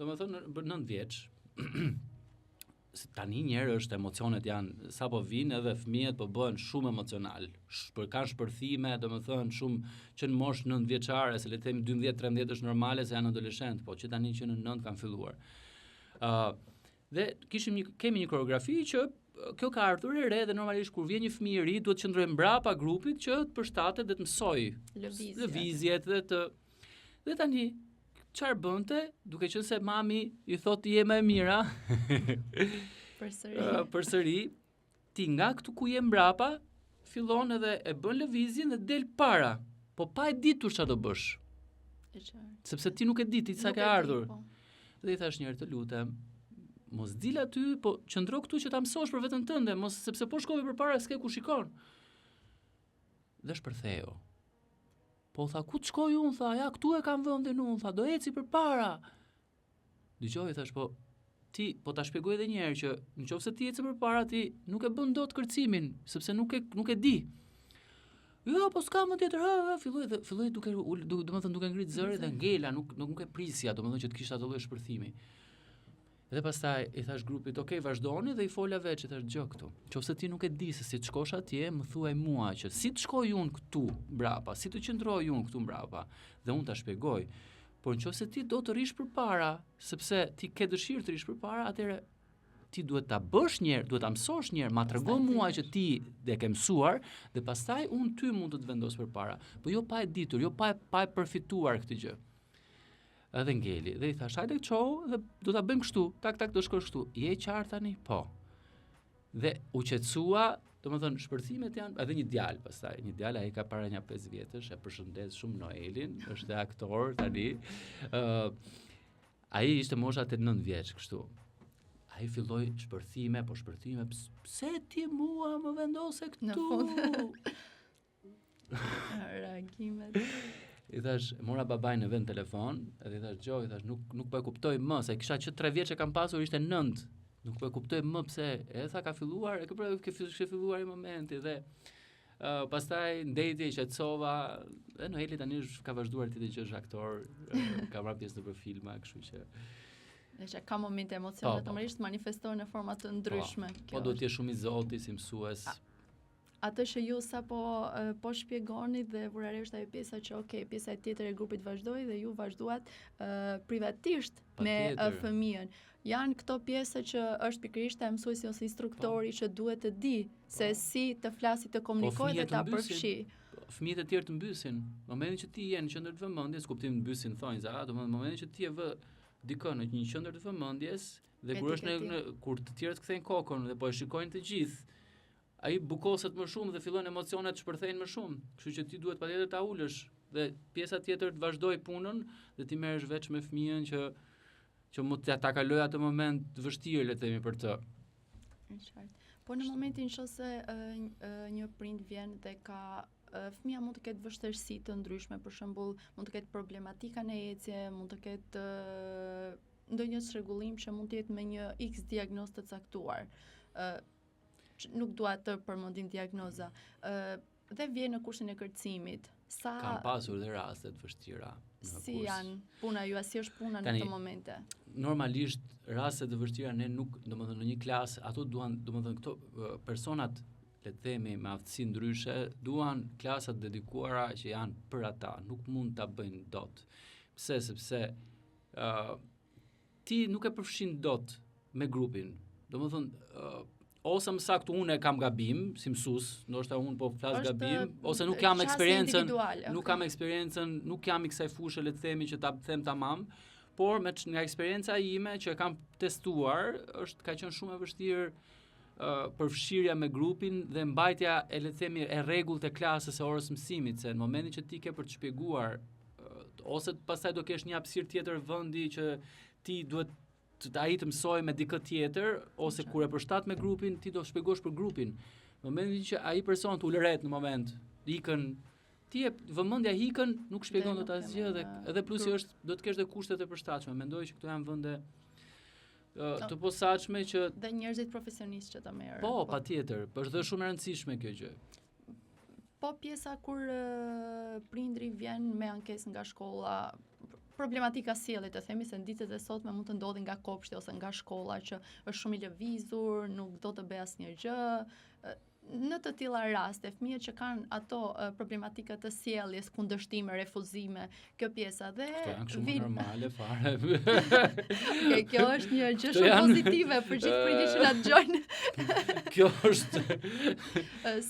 domethënë 9 vjeç. se tani njëherë është emocionet janë sapo vijnë edhe fëmijët po bëhen shumë emocional. Shpër kanë shpërthime, domethënë shumë që në moshë 9 vjeçare, se le të themi 12, 13 është normale se janë adoleshent, po që tani që në 9 kanë filluar. Ë uh, dhe kishim një kemi një koreografi që kjo ka ardhur e re dhe normalisht kur vjen një fëmijë i ri duhet të qëndrojë mbrapa grupit që të përshtatet dhe të mësojë lëvizjet, lëvizjet dhe të Dhe tani, çfarë bënte, duke qenë se mami i thotë je më e mira. Përsëri. Uh, përsëri, ti nga këtu ku je mbrapa, fillon edhe e bën lëvizjen dhe del para, po pa e ditur çfarë do bësh. E qartë. Sepse ti nuk e di ti sa ke ardhur. Po. Dhe i thash njëherë të lutem, mos dil aty, po qëndro këtu që ta mësosh për veten tënde, mos sepse po shkove përpara s'ke ku shikon. Dhe shpërtheu. Po tha, ku të shkoj unë, tha, ja, këtu e kam vendin unë, tha, do eci përpara. Dëgjo, i thash, po, ti, po ta shpjegoj edhe një herë që në qoftë se ti ecën përpara, ti nuk e bën dot kërcimin, sepse nuk e, nuk e di. Jo, po s'ka më tjetër, ha, ha, filloi dhe filloi duke ul, du, domethënë duke ngrit zërin dhe ngela, nuk nuk, nuk e prisja, domethënë që të kishte atë lloj shpërthimi. Dhe pastaj i thash grupit, "Ok, vazhdoni" dhe i fola veç, i thash dëgjo këtu. Qofse ti nuk e di se si të shkosh atje, më thuaj mua që si të shkoj unë këtu mbrapa, si të qëndroj unë këtu mbrapa dhe unë ta shpjegoj. Por nëse ti do të rrish përpara, sepse ti ke dëshirë të rrish përpara, atëherë ti duhet ta bësh një herë, duhet ta mësosh një herë, ma trego mua që ti e ke mësuar dhe pastaj unë ty mund të të vendos përpara. Po jo pa e ditur, jo pa e, pa e përfituar këtë gjë. Edhe ngeli dhe i thash, hajde çohu dhe do ta bëjmë kështu, tak tak do shkosh kështu. Je e qartë tani? Po. Dhe u qetësua, domethënë shpërthimet janë edhe një djalë pastaj, një djalë ai ka para nja 5 vjetësh, e përshëndes shumë Noelin, është aktor tani. Ë uh, ai ishte mosha 8-9 vjeç kështu. Ai filloi shpërthime, po shpërthime, pse ti mua më vendose këtu? Në fund. Reagimet. I thash, mora babain në vend telefon, edhe i thash, "Gjo, i thash, nuk nuk po e kuptoj më, se kisha që 3 vjeç e kam pasur, ishte 9. Nuk po e kuptoj më pse." E tha ka filluar, e ke pra ke filluar i momenti dhe uh, pastaj ndejti e qetësova, dhe Noeli tani është ka vazhduar të jetë që është aktor, uh, ka marrë pjesë nëpër filma, kështu që Dhe që ka momente emocione, po, po. normalisht manifestohen në forma të ndryshme. Po, po duhet të jesh shumë i zoti si mësues. Atë që ju sapo po shpjegoni dhe vura re është ajo pjesa që ok, pjesa e tjetër e grupit vazhdoi dhe ju vazhduat uh, privatisht me uh, fëmijën. Janë këto pjesë që është pikërisht e mësuesi ose instruktori po. që duhet të di se po. si të flasi, të po, komunikojë dhe ta përfshijë. Fëmijët e tjerë të mbysin. Në momentin që ti je në qendër të vëmendjes, kuptim mbysin thonjza, domethënë në momentin që ti e vë dikë në një qendër të vëmendjes dhe kur është në, në kur të tjerët kthejnë kokën dhe po e shikojnë të gjithë, ai bukoset më shumë dhe fillojnë emocionet të shpërthejnë më shumë. Kështu që ti duhet patjetër ta ulësh dhe pjesa tjetër të vazhdojë punën dhe ti merresh veç me fëmijën që që mund ta kalojë atë moment të vështirë le të themi për të. E qartë. Po në momentin që se një prind vjen dhe ka fëmija mund të ketë vështirësi të ndryshme, për shembull, mund të ketë problematika në ecje, mund të ketë. ndonjë çrregullim që mund të jetë me një X diagnozë të caktuar. Ë nuk dua të përmendim diagnoza. Ë dhe vjen në kursin e kërcimit. Sa Kam pasur dhe raste të vështira në si kurs. Si janë puna juaj, si është puna në këto momente? Normalisht raste të vështira ne nuk, domethënë në një klasë ato duan, domethënë këto personat le të themi me aftësi ndryshe, duan klasa të dedikuara që janë për ata, nuk mund ta bëjnë dot. Pse? Sepse ë uh, ti nuk e përfshin dot me grupin. Domethënë uh, ose më saktë unë e kam gabim si mësues, ndoshta unë po flas gabim, ose nuk kam eksperiencën, okay. nuk kam eksperiencën, nuk jam i kësaj fushe le të themi që ta them tamam, por me nga eksperienca ime që e kam testuar, është ka qenë shumë e vështirë uh, përfshirja me grupin dhe mbajtja e le të themi e rregullt e klasës së orës mësimit, se në momentin që ti ke për të shpjeguar ose pastaj do kesh një hapësirë tjetër vendi që ti duhet të ai të mësojë me dikë tjetër ose kur e përshtat me grupin ti do shpjegosh për grupin. Në momentin që ai person të ulëret në moment, ikën ti e vëmendja ikën, nuk shpjegon dot asgjë dhe edhe plusi është do të kesh dhe kushtet e përshtatshme. Mendoj që këto janë vende të posaçme që dhe njerëzit profesionistë që të merren. Po, po. patjetër, po është dhe shumë e rëndësishme kjo gjë. Po pjesa kur prindri vjen me ankesë nga shkolla, problematika sjellje, të themi se në ditët e sotme mund të ndodhin nga kopshti ose nga shkolla që është shumë i lëvizur, nuk do të bëjë asnjë gjë, në të tilla raste, fëmijët që kanë ato uh, problematika të sjelljes, kundërshtime, refuzime, kjo pjesa dhe Këto janë shumë vin... normale fare. okay, kjo është një gjë shumë janë... pozitive për gjithë prindërit që na dëgjojnë. kjo është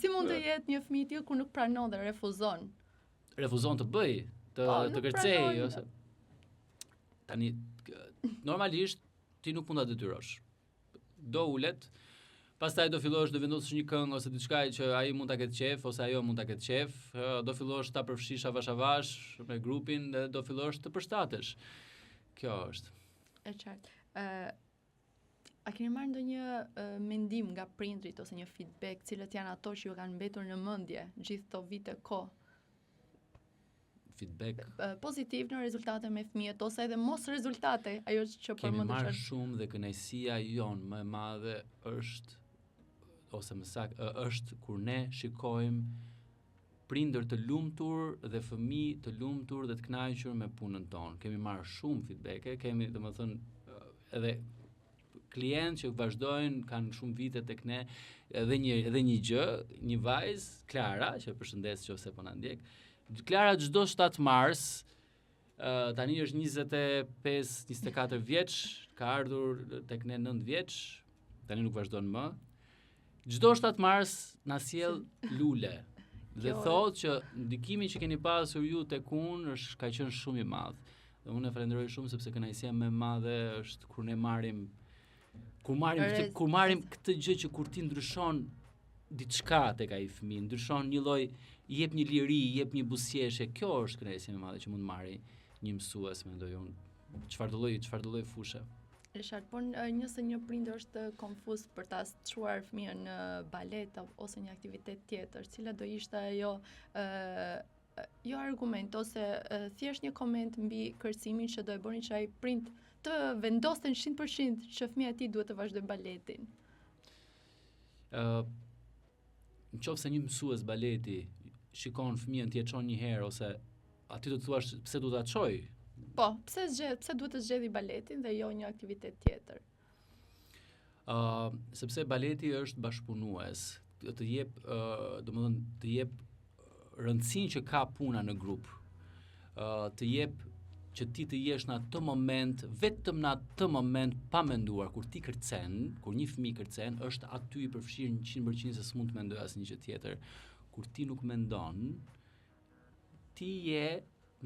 si mund të jetë një fëmijë i tillë kur nuk pranon dhe refuzon? Refuzon të bëjë, të po, të kërcejë ose tani normalisht ti nuk mund ta detyrosh. Do ulet, pastaj do fillosh të vendosësh një këngë ose diçka që ai mund ta ketë qejf ose ajo mund ta ketë qejf, do fillosh ta përfshish avash avash me grupin dhe do fillosh të përshtatesh. Kjo është. E qartë. Ë A keni marrë ndonjë uh, mendim nga prindrit ose një feedback, cilët janë ato që ju kanë mbetur në mendje gjithë këto vite kohë? Feedback pozitiv në rezultate me fëmijët ose edhe mos rezultate, ajo që përmendëm. Kemi marrë shumë dhe kënaqësia jonë më e madhe është ose më saktë është kur ne shikojmë prindër të lumtur dhe fëmijë të lumtur dhe të kënaqur me punën tonë. Kemi marrë shumë feedbacke, kemi domethënë edhe klientë që vazhdojnë, kanë shumë vite tek ne, edhe një edhe një gjë, një vajzë, Klara, që e përshëndes nëse po na ndjek. Klara çdo 7 mars, uh, tani është 25, 24 vjeç, ka ardhur tek ne 9 vjeç, tani nuk vazhdon më. Çdo 7 mars na sjell lule. Dhe thotë që ndikimi që keni pasur ju tek unë është ka qenë shumë i madh. Dhe unë e falenderoj shumë sepse kënaqësia më e madhe është kur ne marrim kur marrim këtë kur marrim këtë gjë që kur ti ndryshon diçka tek ai fëmijë, ndryshon një lloj i jep një liri, i jep një buzëqeshje, kjo është kënaqësia më e madhe që mund të marrë një mësues, mendoj unë, çfarëdo lloj, çfarëdo lloj fushe. Richard, por nëse një prind është konfuz për ta çuar fëmijën në balet ose një aktivitet tjetër, cila do ishte ajo ë jo argument ose thjesht një koment mbi kërcimin që do e bënin që ai prind të vendoste në 100% që fëmija e tij duhet të vazhdojë baletin. Ë uh, në qoftë se një mësues baleti shikon fëmijën ti e çon një herë ose aty do të thuash pse duhet ta çoj? Po, pse zgjedh, pse duhet të zgjedhë baletin dhe jo një aktivitet tjetër? Ë, uh, sepse baleti është bashkëpunues, të jep, ë, uh, domethënë të jep rëndësinë që ka puna në grup. Ë, uh, të jep që ti të jesh në atë moment, vetëm në atë moment pa menduar, kur ti kërcen, kur një fëmijë kërcen, është aty i përfshirë 100% se s'mund të mendojë asnjë gjë tjetër. Kur ti nuk mendon, ti je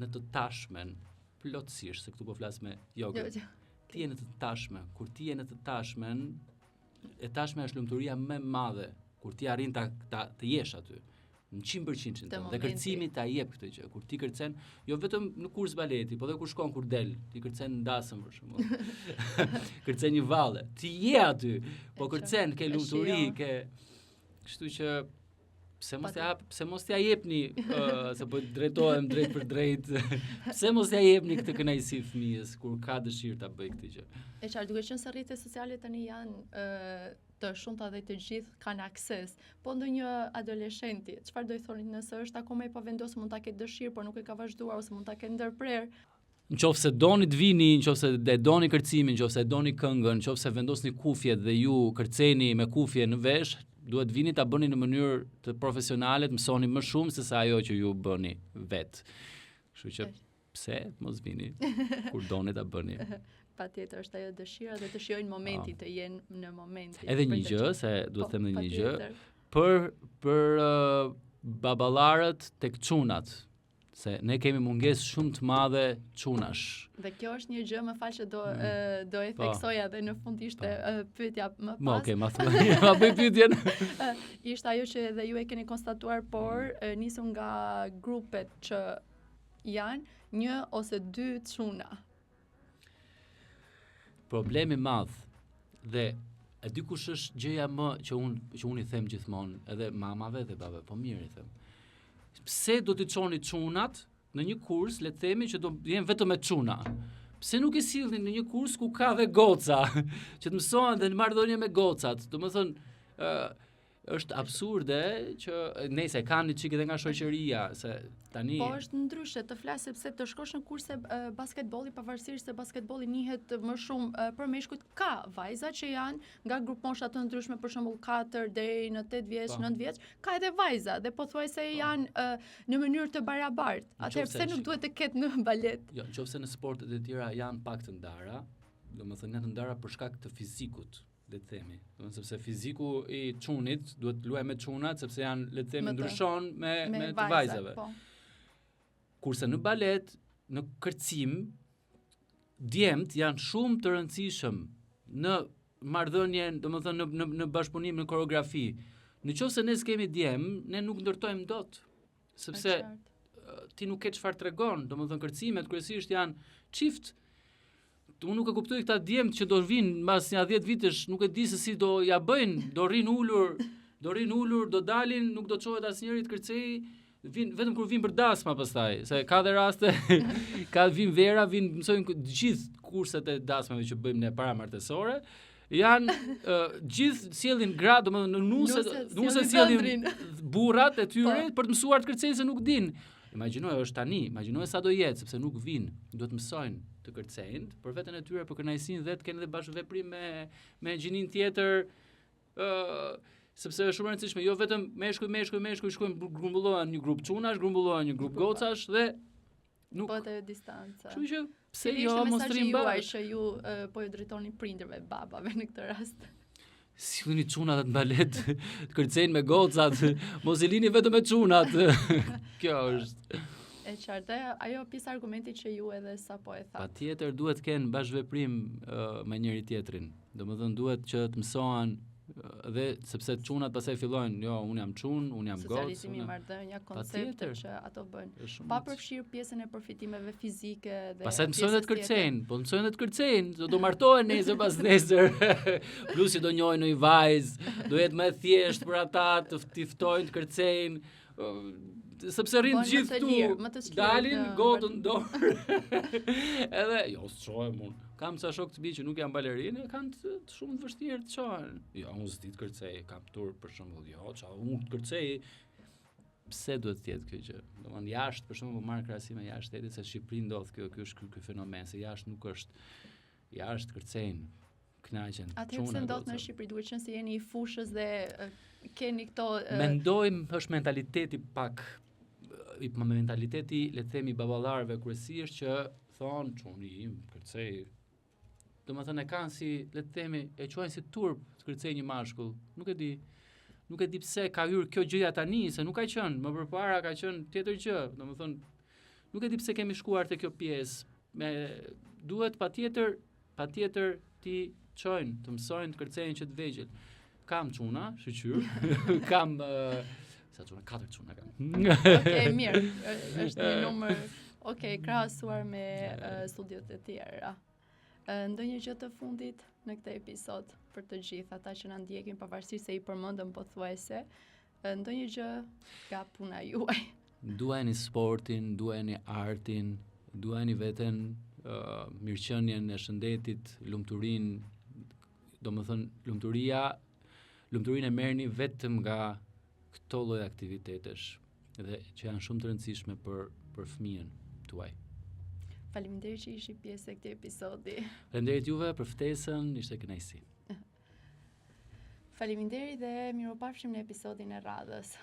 në të tashmen plotësisht, se këtu po flas me jogën. Jo, jo. Ti je në të tashmen, kur ti je në të tashmen, e tashmja është lumturia më e madhe kur ti arrin ta, ta të jesh aty. Në 100% tënd. Dhe kërcimi ta jep këtë gjë. Kur ti kërcen, jo vetëm në kurs baleti, po dhe kur shkon kur del, ti kërcen në dasëm për shembull. kërcen një valle. Ti je aty, po kërcen, ke lumturi, ke Kështu që. Pse mos ja pse mos t'ja jepni, uh, se po drejtohem drejt për drejt. pse mos t'ja jepni këtë kënaqësi fëmijës kur ka dëshirë ta bëjë këtë gjë? E qartë, duke qenë se rrjetet sociale tani janë uh, të shumta dhe të gjithë kanë akses. Po ndonjë adoleshenti, çfarë do i thoni nëse është akoma i pavendosur, mund ta ketë dëshirë, por nuk e ka vazhduar ose mund ta ketë ndërprerë? Në qoftë se doni të vini, në qoftë se e doni kërcimin, në qoftë se e doni këngën, në qoftë se vendosni kufjet dhe ju kërceni me kufje në vesh, duhet vini ta bëni në mënyrë të profesionale, të mësoni më shumë se sa ajo që ju bëni vetë. Kështu që pse të mos vini kur doni ta bëni. Patjetër është ajo dëshira dhe të shijojnë momentin, të jenë në momentin. Edhe një gjë, se duhet të po, them edhe një gjë, për për uh, baballarët tek çunat, se ne kemi mungesë shumë të madhe çunash. Dhe kjo është një gjë, më fal që do mm. do e po. theksoja dhe në fund ishte po. pyetja më pas. Okej, ma thuaj, ma bëj pyetjen. ishte ajo që edhe ju e keni konstatuar, por mm. nisur nga grupet që janë një ose dy çuna. Problem i madh dhe e di kush është gjëja më që un që un i them gjithmonë edhe mamave dhe babave, po mirë i them. Pse do t'i çoni çunat në një kurs, le të themi që do jenë vetëm me çuna? Pse nuk i sillni në një kurs ku ka dhe goca, që të mësohen dhe në marrëdhënie me gocat? Domethënë, ë është absurde që nëse kanë një çik edhe nga shoqëria se tani Po është ndryshe të flas sepse të shkosh në kurse basketbolli pavarësisht se basketbolli njihet më shumë për meshkujt ka vajza që janë nga grupmosha të ndryshme për shembull 4 deri në 8 vjeç, 9 po. vjeç, ka edhe vajza dhe pothuajse po. janë në mënyrë të barabartë. Atëherë pse nuk duhet të ketë në balet? Jo, nëse në sportet e tjera janë pak të ndara, domethënë janë të ndara për shkak të fizikut le të themi. Domethënë sepse fiziku i çunit duhet të luajë me çunat sepse janë le të themi ndryshon me me, me të vajzave. Po. Kurse në balet, në kërcim, djemt janë shumë të rëndësishëm në marrëdhënien, domethënë në në në bashkëpunim në koreografi. Në qoftë se ne s'kemi djem, ne nuk ndërtojmë dot. Sepse ti nuk ke çfarë tregon, domethënë kërcimet kryesisht janë çift Unë nuk e kuptoj këta djemt që do vinë mbas nja 10 vitesh, nuk e di se si do ja bëjnë, do rrinë ulur, do rrinë ulur, do dalin, nuk do çohet asnjëri të kërcejë, vin vetëm kur vin për dasma pastaj, se ka dhe raste, ka vin vera, vin mësojnë të gjithë kurset e dasmave që bëjmë ne para martesore, janë uh, gjithë sjellin gra, domethënë nuse, nuse sjellin burrat e tyre po. për të mësuar të kërcejnë se nuk dinë. Imagjinoje është tani, imagjinoje sa do jetë sepse nuk vijnë, duhet të mësojnë të kërcejnë për veten e tyre, për kënaqësinë dhe të kenë edhe bashkëveprim me me gjinin tjetër, ë uh, sepse është shumë e rëndësishme, jo vetëm meshkuj, meshkuj, meshkuj shkojnë grumbullohen një grup çunash, grumbullohen një grup gocash dhe nuk bëhet ajo distanca. Kështu që pse jo mos rrim bashkë që ju uh, po ju drejtoni prindërve, babave në këtë rast. Sillni çunat në balet, të kërcejnë me gocat, mos i lini vetëm me çunat. Kjo është. E qartë, ajo pjesë argumenti që ju edhe sapo e thatë. Patjetër duhet të kenë bashkëveprim uh, me njëri tjetrin. Domethënë duhet që të mësohen dhe sepse çunat pastaj fillojnë, jo, unë jam çun, unë jam gocë. Socializimi, marrëdhënia, konceptet që ato bëjnë. Pa përfshirë pjesën e përfitimeve fizike dhe Pastaj mësojnë të kërcejnë, po mësojnë të kërcejnë, do do martohen nesër pas nesër. Plus që do njohin një vajzë, do jetë më e thjeshtë për ata të t'i ftojnë të kërcejnë sepse rrinë gjithë këtu, dalin gotën në dorë. Edhe, jo, s'çohem unë. Kam ca shokë të mi që nuk janë balerinë, kanë të, të shumë të vështirë të çohen. Jo, unë s'di të kërcej, kam turp për shembull, jo, ça, unë të kërcej. Pse duhet të jetë kjo gjë? Domethënë jashtë, për shembull, po marr krahasime jashtë shtetit se në Shqipëri ndodh kjo, ky është ky, ky fenomen, se jashtë nuk është jashtë kërcejnë kënaqen. Atëherë pse ndodh në Shqipëri, duke qenë se jeni i fushës dhe keni këto Mendojmë është mentaliteti pak i me mentaliteti, le të themi baballarëve kryesisht që thonë çuni im kërcej. Domethënë e kanë si, le të themi, e quajnë si turp të kërcej një mashkull. Nuk e di. Nuk e di pse ka hyrë kjo gjëja tani, se nuk ka qenë, më përpara ka qenë tjetër gjë. Domethënë nuk e di pse kemi shkuar te kjo pjesë. Me duhet patjetër Patjetër t'i çojnë, të mësojnë të kërcejnë që të vegjël. Kam çuna, shyqyr. kam uh, sa çuna, katër çuna kam. Okej, okay, mirë. Është një numër okej, okay, krahasuar me uh, studiot e tjera. Uh, ndonjë gjë të fundit në këtë episod për të gjithë ata që na ndjekin pavarësisht se i përmendëm pothuajse. Ndonjë gjë nga puna juaj. Duajeni sportin, duajeni artin, duajeni veten, uh, mirëqenien e shëndetit, lumturinë, domethënë lumturia, lumturinë e merrni vetëm nga këto lloj aktivitetesh dhe që janë shumë të rëndësishme për për fëmijën tuaj. Faleminderit që ishit pjesë e këtij episodi. Faleminderit juve për ftesën, ishte kënaqësi. Faleminderit dhe mirupafshim në episodin e radhës.